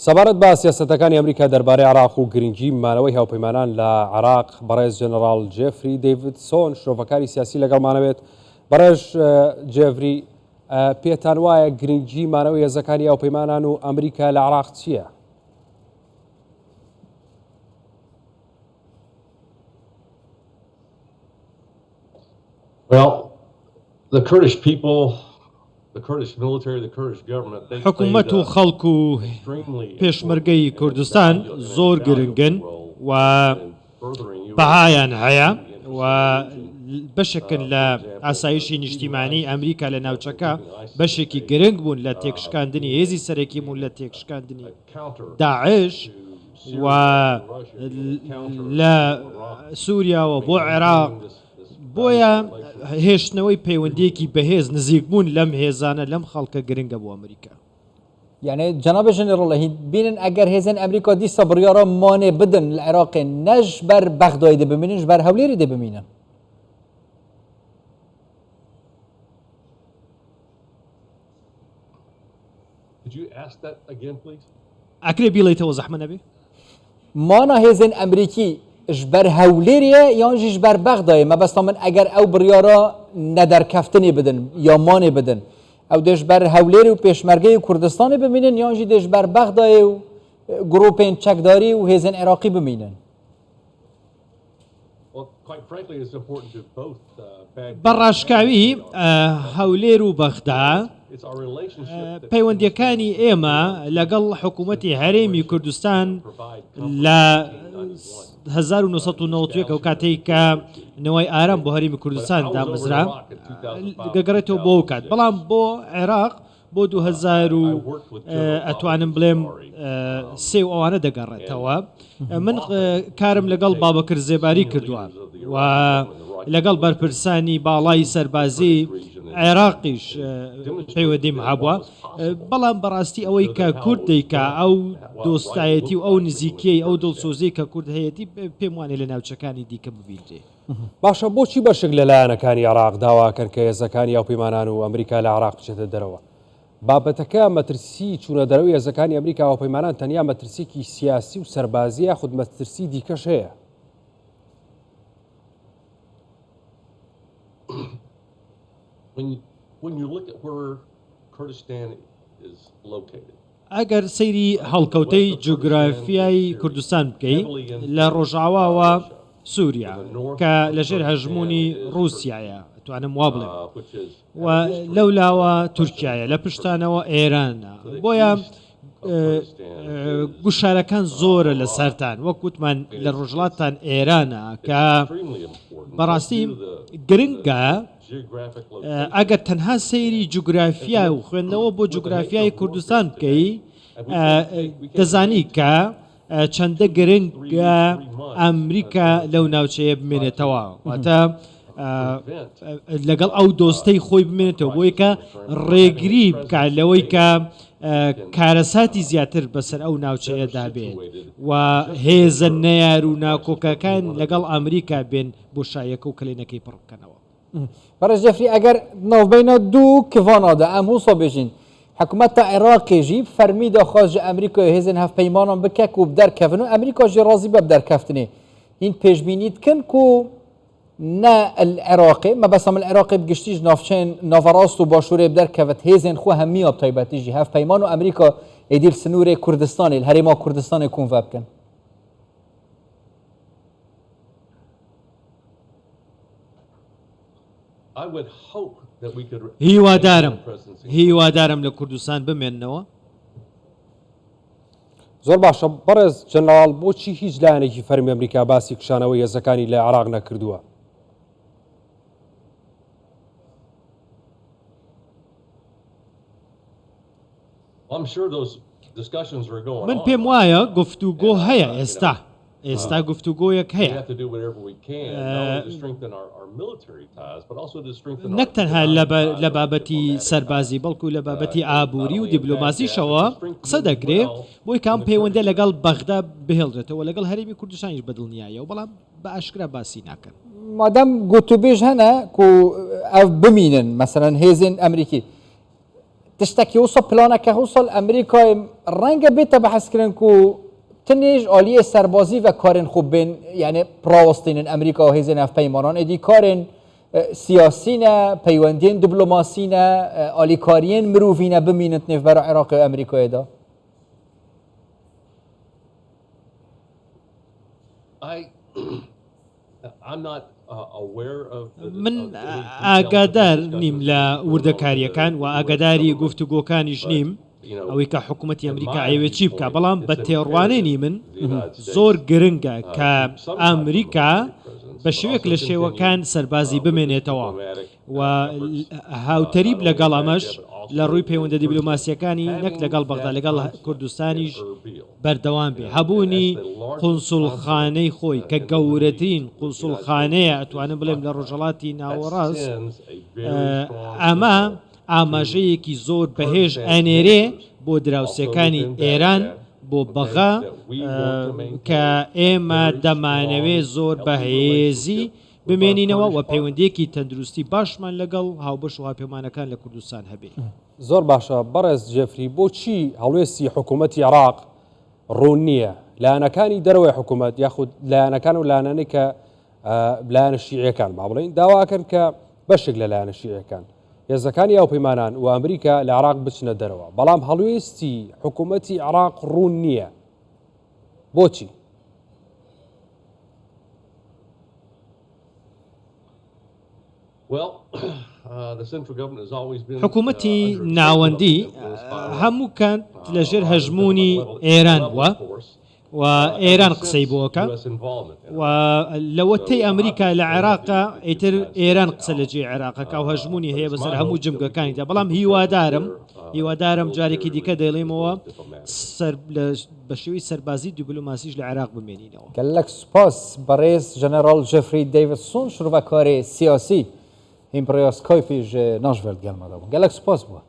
سەبارەت بە سیاسەتەکانی ئەمریکا دەربارەی عێراق و گرنگی مانەوەی هاوپەیمانان لە عێراق، بەڕێز جەنەڕاڵ جێفری دەیڤدسۆن شرۆڤەکاری سیاسی لەگەڵمانەوێت. بەڕێز جێفری، پێتان وایە گرنگی مانەوەی هێزەکانی هاوپەیمانان و ئەمریکا لە عێراق چییە؟ Well, the Kurdish people حکومەت و خەڵک و پێشمەرگەی کوردستان زۆر گرنگن و بەهایان هەیە و بەشێکن لە ئاسایشی نیشتیمانی ئەمریکا لە ناوچەکە بەشێکی گرنگ بوون لە تێکشکاندنی هێزی سەرەکی بوون لە تێکشکاندنی داعش و لە سووریاوە بۆ عێراق بۆیە هێشتنەوەی پەیوەندییەکی بەهێز، نزیکبوون لەم هێزانە، لەم خەڵکە گرنگە بۆ ئەمریکا. یعنی جناب ژنرال هین بینن ئەگەر هێزێن ئەمریکا دیسا بڕیارا مانێ بدن لە عێراقێ نەژ بەر بەغدای دێ بمینن ژ بەر هەولێری دێ بمینن. ئەکرێ بیڵێیتەوە زەحمە نەبێ؟ مانا هێزێن ئەمریکی ژ بەر هەولێریە یان ژی ژ بەر بەغدایە مەبەستا من ئەگەر ئەو بڕیارا نەدەرکەفتنێ بدن یا مانێ بدن ئەو دێ ژ بەر هەولێر و پێشمەرگەی و کوردستانێ بمینن یان ژی دێ ژ بەر بەغدایێ و گروپێن چەکداری و هێزێن عێراقی بمینن. بە ڕاشکاوی هەولێر و بەغدا پەیوەندیەکانی ئێمە لەگەڵ حکوومەتی هەرێمی کوردستان لە 1991 ئەو کاتێک کە نەوەی ئارام بۆ هەرێمی کوردستان دامەزرا دەگەڕێتەوە بۆ کات بەڵام بۆ عێراق بۆ 2000 و ئەتوانم بڵێم سێ و ئەوانە دەگەڕێتەوە من کارم لەگەڵ بابەکر زێباری کردووە و لەگەڵ بەرپرسانی باڵای سەربازی عێراقیش پەیوەندیم هەبووە بەڵام بەڕاستی ئەوەی کە کورد دەیکا ئەو دۆستایەتی و ئەو نزیکیەی ئەو دڵسۆزی کە کورد هەیەی پێم وانێ لە ناوچەکانی دیکە ببینرێ. باشە بۆچی بەشێک لە لایەنەکانی عێراق داواکەن کە هێزەکانی هاوپەیمانان و ئەمریکا لە عێراق بچێتە دەرەوە؟ بابەتەکە مەترسی چوونە دەرەوەی هێزەکانی ئەمریکا هاوپەیمانان تەنیا مەترسیەکی سیاسی و سەربازی یاخود مەترسی دیکەش هەیە؟ ئەگەر سەیری هەڵکەوتەی جوگرافیای کوردستان بکەی لە ڕۆژاواوە سووریا کە لەژێر هەژموونی ڕووسیایە توانم وا بڵێم و لەولاوە تورکایە لە پشتانەوە ئێرانە بۆیە گوشارەکان زۆرە لە سەرتان وەک وتمان لە ڕۆژڵاتان ئێرانە کە بەڕاستی گرنگە ئەگەر تەنها سەیری جوگرافیا و خوێندنەوە بۆ جوگرافیای کوردستان بکەی دەزانی کە چەندە گرنگە ئەمریکا لەو ناوچەیە بمێنێتەوە واتە لەگەڵ ئەو دۆستەی خۆی بمێنێتەوە بۆی کە ڕێگری بکات لەوەی کە کارەساتی زیاتر بەسەر ئەو ناوچەیەدا بێت و هێزە نەیار و ناکۆکەکان لەگەڵ ئەمریکا بێن بۆشاییەکە و کەلێنەکەی پڕ بکەنەوە. بەڕێز جێفری ئەگەر ناوبەینا دوو کڤانا دە ئەم وسا بێژین حکومەتا عێراقێ ژی فەرمی داخواز ژە ئەمریکای هێزێن هەڤپەیمانان بکە کو بدەرکەڤن و ئەمریکا ژی ڕازی بە بدەرکەفتنێ هین پێشبینی دکەن کو نە عێراقێ مەبەستا من عێراقێ بگشتیش ناوچەێن ناڤەڕاست و باشوورێ بدەرکەڤت هێزێن خو هەمیە بتایبەتی ژی هەڤپەیمان و ئەمریکا ئێدی سنوورێ کوردستانێ هەرێما کوردستانێ کونڤە بکەن. هیوادارم هیوادارم لە کوردستان بمێننەوە. زۆر باشە بەڕێز جەنەڕاڵ بۆچی هیچ لایەنێکی فەرمی ئەمریکا باسی کشانەوەی هێزەکانی لە عێراق نەکردووە؟ من پێم وایە گفتوگۆ هەیە ئێستا ئێستا گفتوگۆیەک هەیە نەک تەنها لە بابەتی سەربازی بەڵکو لە بابەتی ئابووری و دیبلۆماسیشەوە قسە دەکرێ بۆی کام پەیوەندە لەگەڵ بەغدا بهێڵرێتەوە لەگەڵ هەرێمی کوردستانیش بەدڵنیایەوە بەڵام بە ئاشکرا باسی ناکەن. مادام گوتوبێژ هەنە کو ئەڤ بمینن مەسەلەن هێزێن ئەمریکی. تشتەکی وسا پلانەکە وسا li ئەمریکای ڕەنگە بێتە بەحسکردن کو تنێژ ئالیێ سەربازی ڤە کارێن خو بێن یعنی ڕاوەستینن ئەمریکا و هێزێن هەڤپەیمانان ئێدی کارێن سیاسینە پەیوەندیێن دیبلۆماسینە ئالیکاریێن مروڤینە بمینن نێڤبەرا عێراقێ و ئەمریکایێدا. من ئاگادار نیم لە وردەکارییەکان و ئاگاداری گفتوگۆکانیش نیم ئەوەی کە حکوومەتی ئەمریکا ئەیەوێت چی بکە بەڵام بە تێڕوانینی من زۆر گرنگە کە ئەمریکا بە شێوەیەک لە شێوەکان سەربازی بمێنێتەوە و هاوتەریب لەگەڵ ئەمەش لە ڕووی پەیوەندە دیبلۆماسییەکانی نەک لەگەڵ بەغدا لەگەڵ کوردستانیش بەردەوام بێ. هەبوونی قونسوڵخانەی خۆی کە گەورەترین قونسوڵخانەیە ئەتوانم بڵێم لە ڕۆژهەڵاتی ناوەڕاست ئەمە ئاماژەیەکی زۆر بەهێز ئەنێرێ بۆ دراوسێکانی ئێران بۆ بەغا کە ئێمە دەمانەوێ زۆر بەهێزی بمێنینەوە و پەیوەندییەکی تەندروستی باشمان لەگەڵ هاوبەش و هاوپەیمانەکان لە کوردستان هەبێ. زۆر باشە بەڕێز جێفری بۆچی هەڵوێستی حکوومەتی عێراق ڕوون نییە؟ لایەنەکانی دەرەوەی حکوومەت یاخود لایەنەکان و لایەنانەی کە لایەنە شیعیەکان با بڵێین داواکەن کە بەشێک لە لایەنە شیعیەکان هێزەکانی هاوپەیمانان و ئەمریکا لە عێراق بچنە دەرەوە بەڵام هەڵوێستی حکوومەتی عێراق ڕوون نییە بۆچی؟ حکوومەتی ناوەندی هەموو کات لەژێر هەژموونی ئێران بووە و ئێران قسەی بۆکە و لەوەتەی ئەمریکا لە عێراقا ئیتر ئێران قسە لە جێی عێراقەکە و هەژموونی هەیە بەسەر هەموو جمگەکانیدا بەڵام هیوادارم هیوادارم جارێکی دیکە دەیڵێمەوە سەر بە شێوەی سەربازی دیبلۆماسیش لە عێراق بمێنینەوە. گەلەک سوپاس بەڕێز ژەنەڕاڵ جێفری دەیڤدسۆن شرۆڤەکارێ سیاسی هیم بڕیا سکایپی ژ ناشڤێل گەلمەدا بوون. گەلەک سوپاس بووە.